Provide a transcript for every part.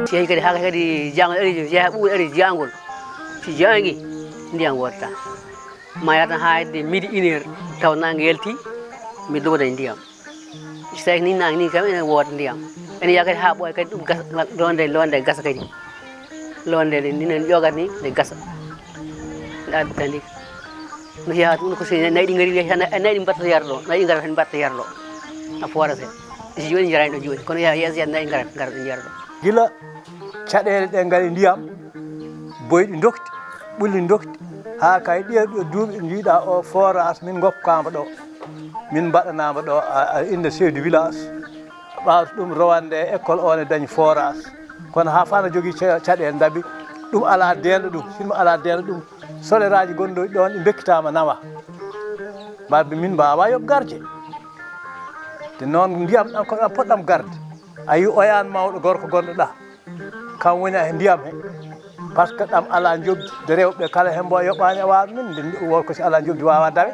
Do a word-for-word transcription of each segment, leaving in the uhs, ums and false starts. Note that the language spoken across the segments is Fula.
Si yehi kadi haa kadi jaangol ari, jeeya ɓuuɓol ari jaangol, si jaangi, ndiyam woodata. Ma yaha tan haa hedde midi, une heure, taw naange yalti, mi dogda ndiyam. Si tawi ni naange ni kam ene wooda ndiyam. Ene yaha kadi haa ɓooya kadi ɗum gasa, loonde, loonde gasa kadi. Loonde nde, ni ne ƴoogata ni, nde gasa. Nde addata ndi. No yaha ɗum ko si nayi ɗi ngari, nayi ɗi mbatta yarlo, nayi ɗi ngara tan mbatta yarlo. A foora se. Si jooni jarani ɗo jooni, kono yaha yeeso yaha nayi ɗi ngara, ngara ɗo yarlo. Gila caɗeele ɗe ngari ndiyam, boyɗi dokti, ɓulli dokti, haa kay ɗiya ɗo duuɓi njiiɗa o forage min ngoppakaama ɗo. Min mbaɗanaama ɗo, a, a, innde chef de village. Ɓaawto ɗum rowande e école o ne dañi forage. Kono haa fana jogii ca-, caɗeele ndabi, ɗum alaa deenɗo ɗum, sinno alaa deenɗo ɗum, soleraaji gonɗo ɗoon ɗi mbekkitaama nawa. Mbaaɓe min mbaawa yoɓ garje. Te noon ndiyam ɗam ko ɗam potɗam garde. A yi oyaan mawɗo gorko gonɗo ɗa. Kam woni e ndiyam he. Par ce que ɗam alaa njoɓdi. De rewɓe kala heen mbo yoɓaani e waaɓe min, nde worko si alaa njoɓdi waawa dawe.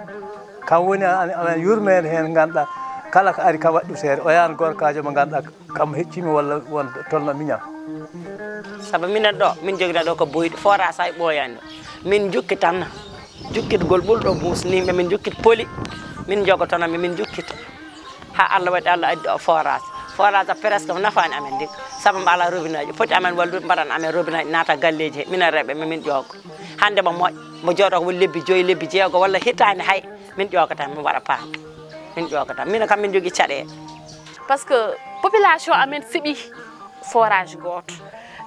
Kam woni amen, amen yurmeende heen ngannduɗaa kala ko ari kam waɗi ɗum seere. Oyaan gorkaajo mo ngannduɗaa kam heccimi walla won tolno miñam. Sabu minen ɗo, min jogina ɗo ko boyɗi, forage hay ɓooyaani ɗo. Min njukki tan, jukkitgol ɓurɗo muusninɓe, min njukkit poli, min njogotono, min njukkita. Haa Allah waɗi, Allah addi o forage. Forage o presque nafaani amen ndik. Sabu mbo alaa robinet ji. Foti amen wallude, mbaɗan amen robinet ji, naata galleeji he. Minen rewɓe, min, min ƴoogo. Hannde mo moƴƴo, mo jooɗo ko lebbi joyi, lebbi jeego, walla hitaande hay. Min ƴoogata, min waɗa paam. Min ƴoogata. Minen kam min njogii caɗeele. Par ce que population amen siɓi forage gooto.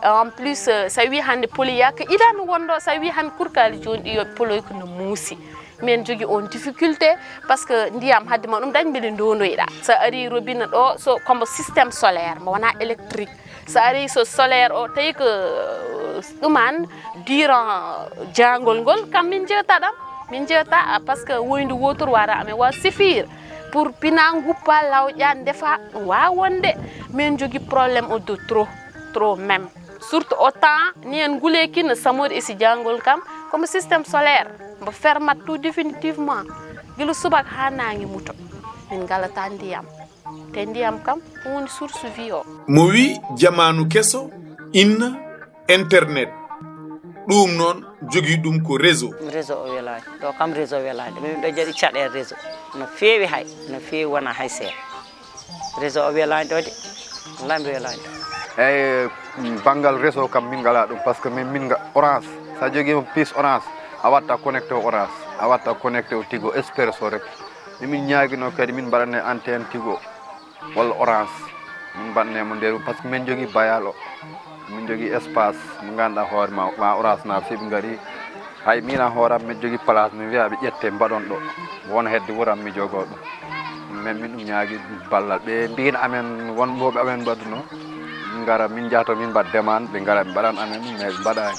En plus, eh, so a wii hannde poli yaaka idan wonɗo, so a wii hannde kurkaali jooni ɗi yoɓ poloy ko no muusi. Min njogii oon difficulté, par ce que ndiyam hadde ma ɗum dañ mbeɗe ndondoyɗa. So a ari robinet ɗo, so comme système solaire, mo wonaa électrique. So a ari so solaire o, tawi ko, eh, ɗuman durant jaangol ngol, kam min njewta ɗam. Min njewta, ah, par ce que woyndu wootoru wara amen waawa suffire pour pina, nguppa, lawƴa, ndefa, ɗum waawa wonde. Min njogii problème o de trop, trop même. Surtout o temps, ni en nguleeki no samoori e si jaangol kam, comme système solaire, mbo fermat tout définitivement. Gila subaka haa naange muto, min ngalata ndiyam. Te ndiyam kam, ɗum woni source vie o. Mo wi jamaanu keso, inna, internet. Ɗum noon, jogii ɗum ko réseau. Réseau o welaani. Ɗo kam réseau welaani. Min ɗo jaɗi caɗeele réseau. No feewi hay, no feewi wona hay seeɗa. Réseau o welaani ɗo de. Wallaahi mi welaani ɗo. Eyi, banngal réseau kam min ngalaa ɗum, par ce que min, min nga-, Orange. So a jogiima piis Orange, a watta connecté o Orange, a watta connecté o Tigo, Expresso rek. Min, min ñaaginoo kadi min mbaɗane antenne Tigo walla Orange. Min mbaɗane mo nder, par ce que min njogii bayal o. Min njogii espace mo ngannduɗaa hoore ma, ma Orange naaɓe, si ɓe ngari, hay min a hooram, min njogii place, min mbiya ɓe ƴette mbaɗon ɗo. Won hedde wuram mi jogoo ɗum. Min, min ɗum ñaagi ballal. Ɓe mbiyna amen won mbo ɓe amen mbaɗuno. Min ngara, min njahto, min mbaɗ demande, ɓe ngara, ɓe mbaɗan amen ɗum, mais ɓe mbaɗaani.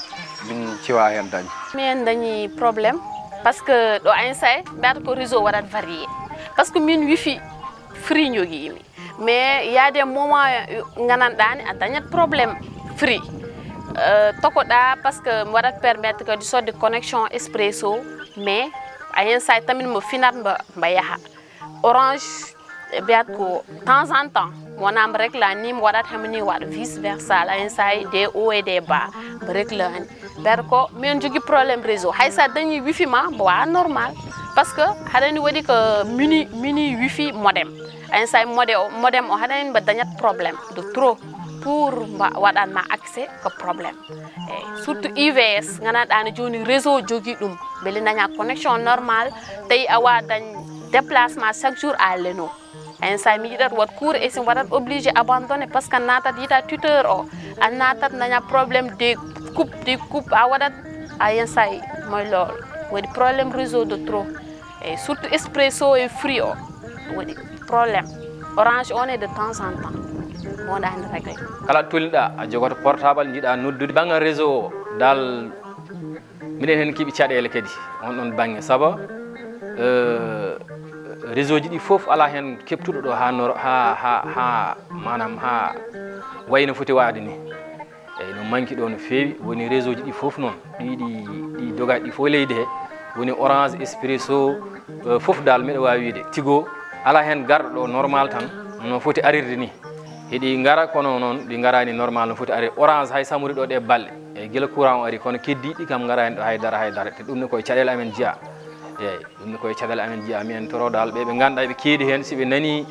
Min ciwa heen dañ. Min dañi problème, par ce que ɗo Ain Say, ɓeyata ko réseau waɗat varié. Par ce que min wifi free njogiimi. Mais il y a des moments, eh, ngananɗaani a dañat problème free. Eh, tokoɗa, par ce que mi waɗat permettre kadi sodde connexion Expresso, mais a heen say tamin mo finat mba, mba yaha. Orange, eh, mbiyat ko temps en temps, wonaa mbo régla ni, mo waɗat hemo ni waɗa vice versa, a heen say des hauts et des bas, mbo régla ni. Mbiyat ko min jogii problème réseau. Hay so a dañii wifi ma, mbo wawa normal. Par ce que haɗani waɗi ko mini, mini wifi modem. A heen say modem o, modem o haɗani mbo dañat problème de trop pour mba waɗan ma accès ko problème. Eyi, surtout U V S, ngannduɗaa ne jooni réseau jogii ɗum. Mbele daña connexion normal, tawi a wawa dañ déplacement chaque jour a leno. A heen say mi yiɗat waɗ cours et si mi waɗat obligé abandonné par ce que a naatat yiɗa tuteur o, a naatat daña problème des coupes, des coupes, a waɗat a heen say moy lool. Waɗi problème réseau de trop. Eyi, surtout Expresso e Free o, waɗi problème. Orange o ne de temps en temps, mo waɗani réglé. Kala tolniɗa, a jogoto portable, jiɗa noddude banngal réseau o, dal miɗen heen keeɓi caɗeele kadi, on ɗon bannge. Saba, eh, réseau ji ɗi fof alaa heen keɓtuɗo ɗo haa nor-, haa, haa, haa, maanaam haa wayi no foti waade ni. Eyi, no manki ɗo no feewi. Woni réseau ji ɗi fof noon, ɗi, ɗi, ɗi dogaaɗi ɗi fof e leydi he. Woni Orange, Expresso, eh, fof dal mbiɗa waawi wiide. Tigo, Alaa heen garɗo ɗo normal tan, no foti arirde ni. Hiɗi ngara, kono noon ɗi ngaraani normal no foti arirde. Orange hay samori ɗo ɗe balɗe. Eey, gila courant o ari, kono keddiiɗi kam ngaraani ɗo hay dara, hay dara. Te ɗum ne koye caɗeele amen jeyaa. Eey, ɗum ne koye caɗeele amen jeyaa. Minen toro dal ɓe, ɓe ngannduɗaa ɓe keedi heen, si ɓe nanii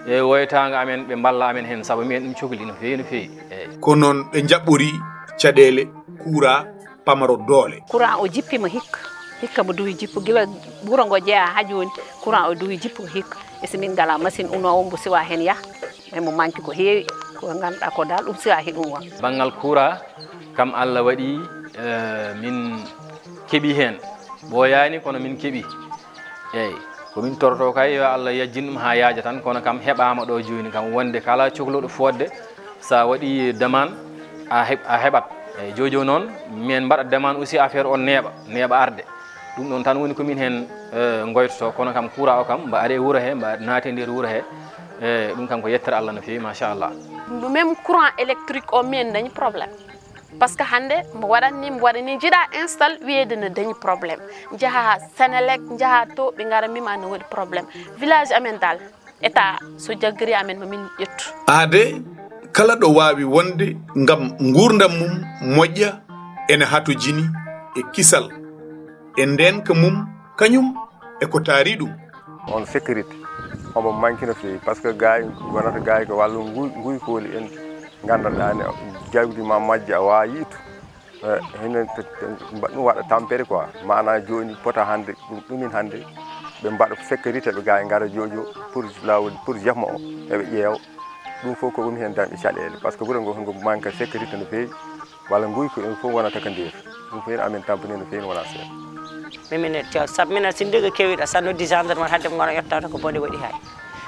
e woytaango amen, ɓe mballa amen heen, sabu minen ɗum cokli no feewi, no feewi. Eey. Ko noon ɓe njaɓɓori caɗeele kuuraa pamaro doole. Courant o jippiima hikka, hikka mo duwi jippu, gila wuro ngo jeyaa haa jooni, courant o duwi jippu ko hikka. E so min ngalaa machine unoowo mbo siwaa heen yah, mais mo manque ko heewi, ko ngannduɗaa ko dal ɗum siwaa he ɗum won. Banngal kuuraa kam, Allah waɗi, eh, min keɓi heen. Ɓooyaani, kono min keɓi. Eey, ko min toroto kay, yo Allah yajjin ɗum haa yaaja tan, kono kam heɓaama ɗo jooni kam, wonde kala cohluɗo fodde, sa waɗi demande, a heɓ-, a heɓat. Eey, jojo noon, min mbaɗa demande aussi affaire on neeɓa, neeɓa arde. Ɗum ɗon tan woni ko min heen, eh, ngoytoto, kono kam courant o kam, mba ari e wuro he, mba naati e nder wuro he. Eh, ɗum kam ko yettere Allah no feewi, machallah. Même courant électrique o, min dañi problème. Par ce que hannde mbo waɗat ni, mbo waɗa ni, jiɗa install, wiyeede no dañi problème. Njaha Senelec, njaha to, ɓe ngara mbima no waɗi problème. Village amen dal, état so jaggiri amen, mo min ƴettu. Aade, kala ɗo waawi wonde ngam nguurndam mum moƴƴa, ene hatojini e kisal, e ndeenka mum kañum e ko taari ɗum. On sécurité, omo manque no feewi, par ce que gars yi wonata gars yi ko walla nguy-, nguykooli en, nganndanɗaa ne, jawdi ma majja, a waawaa yi'tu. Eh, hino te-, te-, mba-, ɗum waɗa tampere quoi. Maanaa jooni pota hannde, ɗum, ɗumin hannde, ɓe mbaɗa sécurité, ɓe gars yi ngara jojo pour laawol, pour jahma o, eɓe ƴeewa. Ɗum fof ko ɗum heen dañɓe caɗeele, par ce que wuro ngo, ngo manque sécurité no feewi. Walla nguyko en fof wonata ko nder. Ɗum fof amen tampini no feewi, wona seeɗa. Min, min, te-, sabu minen, so ndege kewiɗo, sa noddi gendarmerie, hadde ko ngona yettata ko bone waɗi hay.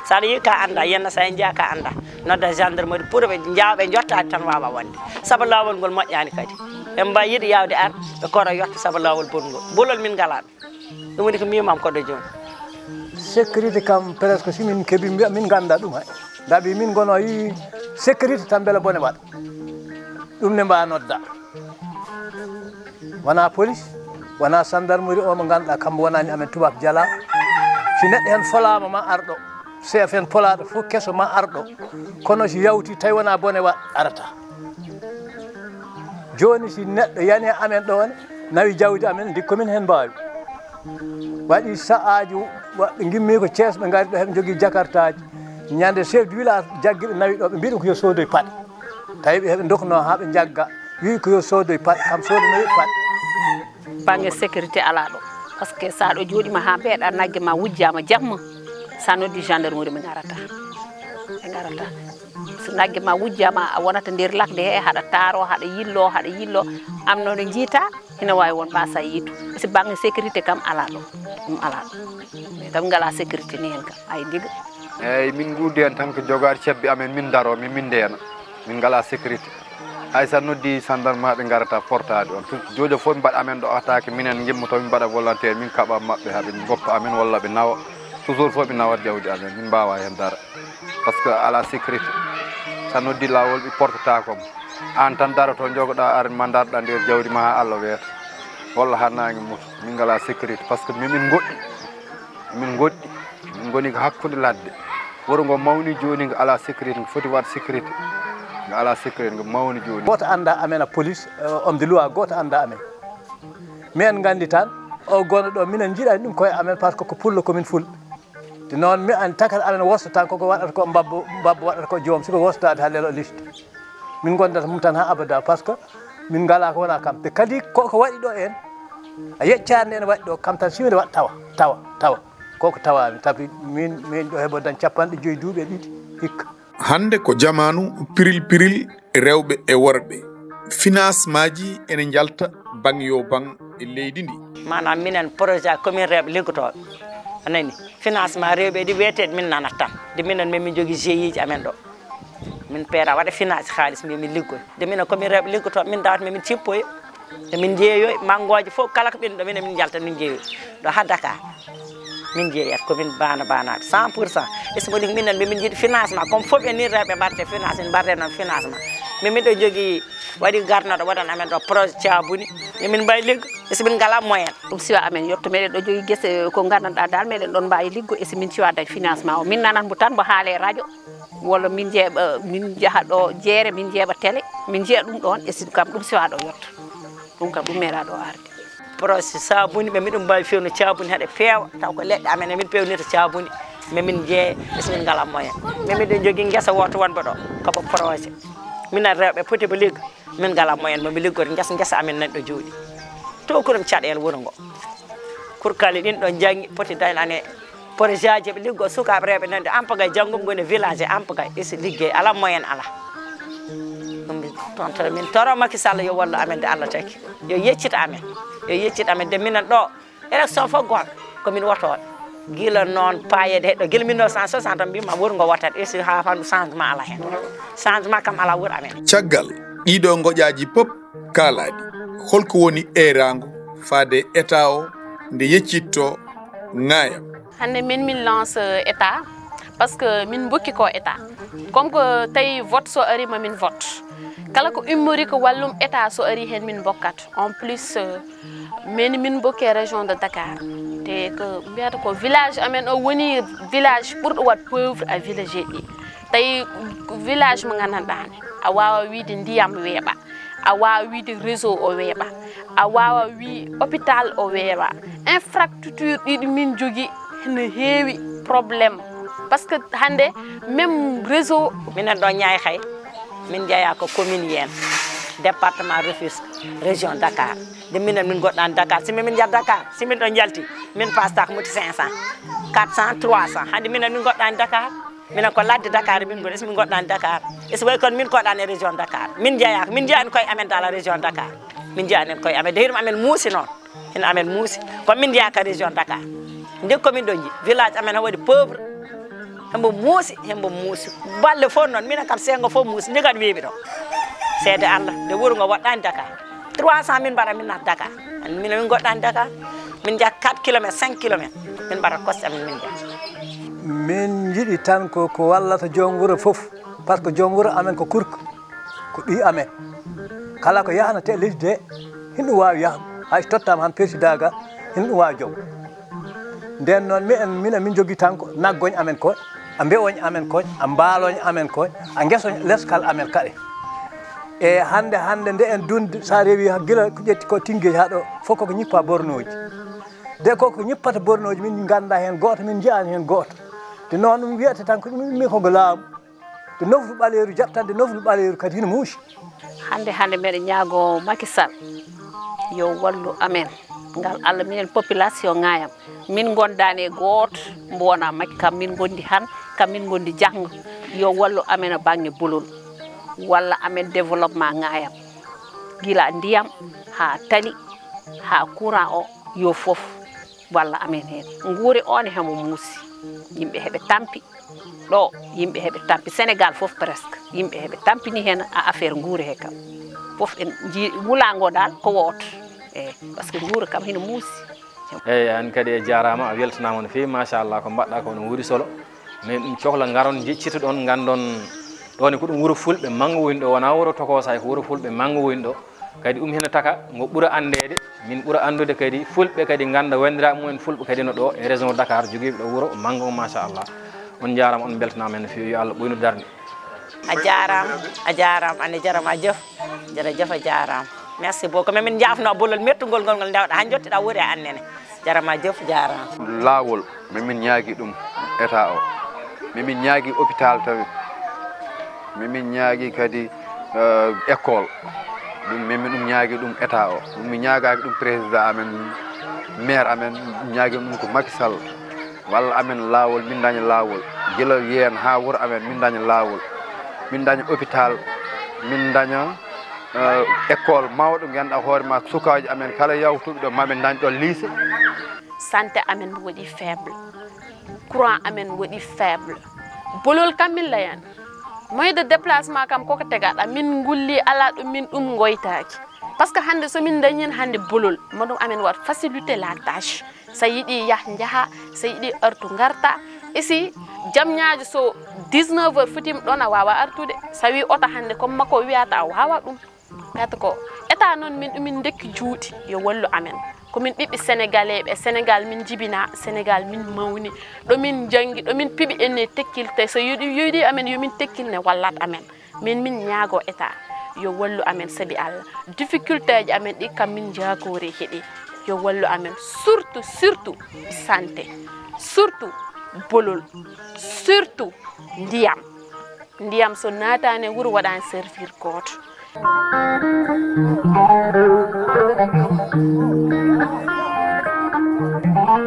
Sa aɗa yiya ka annda, yenna sa en jeeya ka annda, nodda gendarmerie pour ɓe njaawa ɓe jottaade tan waawa wonde. Sabu laawol ngol moƴƴaani kadi. En mbawi yiɗi yawde ar, ɓe koro yetta sabu laawol bonngo. Bolol min ngala ɗum. Ɗum woni ko mbimam koɗo jooni. Sécurité kam, presque, si min keɓi, mbiya min ngannda ɗum hay. Ndaɓi min ngono yi sécurité tan, mbela bone waɗa. Ɗum ne mba nodda. Wona police, wona gendarmerie o mo ngannduɗaa kam wonani amen tubaab jala. Si neɗɗo heen folaama ma arɗo, chef heen polaaɗo fof keso ma arɗo. Kono si yawti tawi wona bone waɗa, arata. Jooni, si neɗɗo yani e amen ɗoon, nawi jawdi amen, ndi ko min heen mbaawi. Waɗi sa'aaji, wa-, ɓe ngimmi ko Thiès, ɓe ngari ɗo, heɓe njogii jakartaaji. Ñande chef du village jaggi ɓe, nawi ɗo, ɓe mbiɗo ko yo soodoy paɗe. Tawi ɓe heɓe ndokno haa ɓe njagga, wi'i ko yo soodoy paɗe, kam soodanoyi paɗe. Bannge sécurité alaa ɗo. Par ce que so aɗo jooɗiima haa mbeeɗa, nagge ma wujjaama jamma, so a noddi gendarmerie, ɓe ngarata. Ɓe ngarata. So nagge ma wujjaama, a wonata nder lakde he, haɗa taaro, haɗa yillo, haɗa yillo. Am noon, no njiita, ina waawi won ɓaasa yiitu. Si bannge sécurité kam alaa ɗo. Ɗum alaa ɗo. Mais kam ngalaa sécurité ni heen kam. Ay, ndiga. Eeyi, min nguurdi heen tan ko jogaade cabbi amen, min ndaro, min, min ndeena. Min ngalaa sécurité. Hay so a noddi gendarme, ɓe ngarata portaade on. Tun, jojo fof ɓe mbaɗa amen ɗo attaque, minen ngimmoto, min mbaɗa volontaire, min kaɓa maɓɓe, haa ɓe ngoppa amen walla ɓe nawa. Toujours fof ɓe nawat jawdi amen, min mbaawaa heen dara. Par ce que alaa sécurité. So a noddi laawol, ɓe portataako mo. Aan tan daroto, njogoɗaa, ar ma ndarɗaa nder jawdi ma haa Allah weeta. Walla haa naange muta. Min ngalaa sécurité, par ce que min, min ngoɗɗi. Min ngoɗɗi, min ngoni ko hakkunde ladde. Wuro ngo mawni jooni, ngo alaa sécurité, ngo foti waɗ sécurité. Ngo alaa sécurité, ngo mawni jooni. Gooto anndaa amen a police, eh, homme de loi gooto anndaa amen. Min nganndi tan, o gono ɗo, minen njiɗani ɗum koye amen, par ce que ko pullo, ko min fulɓe. Te noon, mi an takat amen wosta tan, koko waɗata ko mbabbo, mbabbo waɗata ko joom, siko wostaade haa lelo liste. Min ngondata mum tan haa abada, par ce que min ngalaa ko wona kam. Te kadi ko, ko waɗi ɗo en, a yeccaa nde ene waɗi ɗo, kam tan siwde waɗ tawa, tawa, tawa. Koko tawaami, tawi min, min ɗo heɓo dañ capanɗe joyi duuɓi e ɗiɗi hikka. Hannde ko jamaanu piril piril rewɓe e worɓe. Financement ji ene njalta baŋ yo baŋ e leydi ndi. Maanaam minen projet commune rewɓe liggotooɓe. A nani? Financement rewɓe ɗi weeteeɗi min nanat tan. De minen min, min njogii G I ji amen ɗo. Min peera waɗa finance haalis, min, min liggoy. De minen ko min rewɓe liggotooɓe, min ndawata, min, min cippoy. E min njeeyoy, manngooje fof, kala ko ɓenni ɗo, minen min njalta, min njeeyoy. Ɗo haa Dakar, min njeeyat, ko min baana baanaaɓe, cent pour cent. E so woni ko minen, min, min njiɗi financement, comme fof en ni rewɓe mbaɗte finance, en mbaɗte noon financement. Min, min ɗo njogii, waɗi garnoɗo, waɗan amen ɗo projet caabuni. E min mbawi liggo. E so min ngalaa moyen, ɗum siwa amen yetto. Meɗen ɗo jogii gese ko nganndanɗaa dal, meɗen ɗon mbaawi liggo. E so min ciwa dañ financement o, min nanan mbo tan mbo haale radio, walla min jeeɓa, min njaha ɗo jeere, min jeeɓa télé, min njiya ɗum ɗon. E so kam ɗum siwa ɗo yetto, ɗum kam ɗum meeɗa ɗo arde. Projet sabuni ɓe, miɗum mbaawi fewno cabuni haɗe peewa, taw ko leɗɗe amen, min pewnirta cabuni. Mais min jeeye, e so min ngalaa moyen. Mais miɗen jogii ngesa wooto wonbo ɗo, kobo projet. Minen rewɓe poti bo liggo, min ngalaa moyen mo mi liggori ngesa, ngesa amen nan ɗo jooɗi. To kurum caɗeele wuro ngo. Kurkali ɗin ɗo njanngi, poti dañane projet aji ɓe liggo, sukaaɓe rewɓe nan ɗo Ampagay, janngum ngoni village e Ampagay, isi liggey alaa, moyen alaa. Ɗum min tontoro, min toro Macky Sall yo wallu amen de Allah tagi. Yo yeccit amen. Yo yeccit amen de minen ɗo. Élection fof goto ko min wotooɓe. Gila noon payeede heɗɗo, gila mille neuf cent soixante mbima wuro ngo wotat, e so haa fandu changement ala heen. Changement kam ala wuro amen. Caggal ɗiɗo ngoƴaaji pop kaalaaɗi, holko woni eeraango faade état o nde yeccitto ŋaayam? Hannde min min lance état, parce que min mbokki ko état. Comme que tawi vote so ari ma min vote. Kala ko immori ko wallum état so ari heen min mbokkat. En plus, euh, min min mbokki région de Dakar. Te ko mbiyata ko village amen o woni village ɓurɗo wat pauvre a village ɗi. Tawi village mo nganndanɗaa ne, a waawa wiide ndiyam weeɓa, a waawa wiide réseau o weeɓa, a waawa wii hôpital o weeɓa. Infrastructure ɗiɗi min jogi no heewi problème. Parce que hannde même réseau. Minen ɗo Ñaay Xay, min jeeya ko commune Yeen, département Rufisque, région Dakar. De minen min ngoɗɗani Dakar. Si min, min njah Dakar, si min ɗo njalti, min pastaaka muti cinq cents, quatre cents, trois cents. Hannde minen min ngoɗɗani Dakar. Minen ko ladde Dakar min ngoni, so min ngoɗɗani Dakar. E so wayi kono min koɗani e région Dakar. Min jeeyaaka, min jeeyani koye amen dala région Dakar. Min jeeyani koye amen. De hiɗum amen muusi noon. Hino amen muusi. Ko min jeeyaka région Dakar. Nde ko min ɗo jii. Village amen o waɗi pauvre. Hembo muusi, hembo muusi. Balle fof noon. Minen kam sengo fof muusi. Nde kadi weeɓi ɗo. Seede Allah. Nde wuro ngo woɗɗani Dakar. Trois cents min mbaɗa min naata Dakar. Min, min ngoɗɗani Dakar. Min njaha quatre kilomètres, cinq kilomètres. Min mbaɗa kosɗe amen min njaha. Min njiɗi tan ko, ko wallata joom wuro fof. Par ce que joom wuro amen ko kurko. Ko ɓii amen. Kala ko yahna te leydi de, hino waawi yahde. Hay so tottaama han président ga, hino ɗum waawi joom. Nden noon, mi en, minen, min njogii tan ko naggoñ amen koñ, a mbewoñ amen koñ, a mbaaloñ amen koñ, a ngesoñ leskal amen kaɗe. E hannde, hannde nde en dundi, so a rewi ha gila ko ƴetti ko Tingeej haa ɗo, fof koko ñippa bornooji. De koko ñippata bornooji, min nganndaa heen gooto, min njiyaani heen gooto. De noon ɗum wiyata tan ko ɗum ummi ko ngo laamu. De nofru ɓaleeru, jaɓtande nofru ɓaleeru kadi hino muusi. Hannde, hannde meɗen ñaagoo Macky Sall yo wallu amen. Ngal Allah, minen population Ŋaayam. Min ngondaani e gooto mbo wonaa Macky, kam min ngondi han, kam min ngondi janngo. Yo wallu amen e baŋŋe bolol. Walla amen développement Ŋaayam. Gila ndiyam, haa tali, haa courant o, yo fof walla amen heen. Nguure o ne hemo muusi. Yimɓe heɓe tampi. Ɗo yimɓe heɓe tampi. Sénégal fof presque. Yimɓe heɓe tampini heen a affaire nguure he kam. Fof en njii wulaango dal ko wooto. Eey, parce que nguure kam hino muusi. Eey, aan kadi a jaaraama, a weltanaama no feewi, machallah, ko mbaɗɗa ko no woodi solo. Min ɗum cohla ngaron njeccito ɗon, nganndon ɗo ne ko ɗum wuro fulɓe manngo woni ɗo, wonaa wuro tokoosa, ko wuro fulɓe manngo woni ɗo. Kadi ɗum hino taka ngo ɓura anndeede, min ɓura anndude kadi fulɓe kadi ngannda wanndiraaɓe mumen fulɓe kadi no ɗo e région Dakar jogiiɓe ɗo wuro manngo, machallah. On njaaraama, on mbeltanaama heen no feewi, yo Allah ɓoynu darnde. A jaaraama, a jaaraama, ane jarama jëf. Jërëjëf, a jaaraama. Merci beaucoup. Mais min njaafno bolol mettugol ngol ngol ndewɗa han jottiɗa wuri e annene. Jarama jëf, jaaraama. Laawol, min min ñaagi ɗum état o. Min min ñaagi hôpital tawi. Min min ñaagi kadi, eh, école. Ɗum min min ɗum ñaagi ɗum état o. Ɗum mi ñaagaaki ɗum président amen, maire amen, ñaagi ɗum ko Macky Sall. Walla amen laawol, min daña laawol. Gila Yeen haa wuro amen, min daña laawol. Min daña hôpital, min daña, eh, école mawɗo, ngannduɗaa hoore ma, sukaaji amen kala yawtuɓe ɗo, ma ɓe dañ ɗo lycée. Santé amen waɗi faible. Courant amen waɗi faible. Bolol kam min layan. Moyen de déplacement kam koko tegaɗa, min ngulli ala ɗum, min ɗum ngoytaaki. Parce que hannde so min dañi hannde bolol, mo ɗum amen waɗ facilité la tâche. So yiɗi yah njaha, so yiɗi artu ngarta. E si jam ñaajo so dix-neuf heures fotiima ɗon a waawa artude. So a wii oto hannde comme makko wiyata a waawa ɗum. Kata ko Taa noon min ɗumin ndekki juuɗe, yo wallu amen. Ko min ɓiɓɓe Sénégalais ɓe, Sénégal min njibina, Sénégal min mawni. Ɗo min njanngi, ɗo min piɓi en e tekkil, tawi so yoɗi, yoɗi amen, yo min tekkil ne wallat amen. Min, min ñaago État, yo wallu amen sabi Allah. Difficultéji amen ɗi kam min njaagoori heɗi. Yo wallu amen, surtout, surtout santé, surtout bolol, surtout ndiyam. Ndiyam so naataani e wuro waɗaani servir gooto.